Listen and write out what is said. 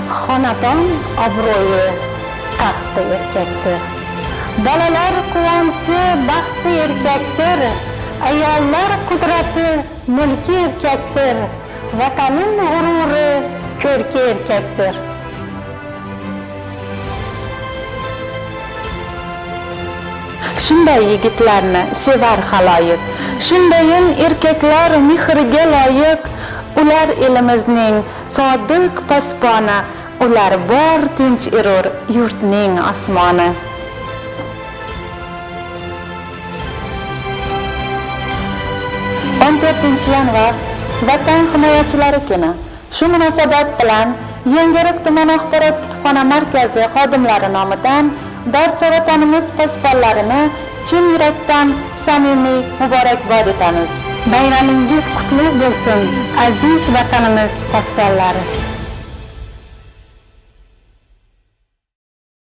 Xonadon obro'yi, taxti erkakdir. Bolalar quvonchi, baxti erkakdir. Ayollar qudrati, mulki erkakdir. Vataning g'ururi, ko'rki erkakdir. Shunday yigitlarni sevar xaloyiq. Shundayin erkaklar mehriga loyiq. Ular elimizning sodiq posboni. Ular bor tinch erur yurtning osmoni. 14 yanvar Vatan himoyachilari kuni. Shu munosabat bilan Yangiariq tuman axborot kutubxona markazi xodimlari nomidan barcha vatanimiz posbonlarini chin yurakdan samimiy muborakbod etamiz. Bayramingiz qutlug' bo'lsin, aziz vatanimiz posbonlari.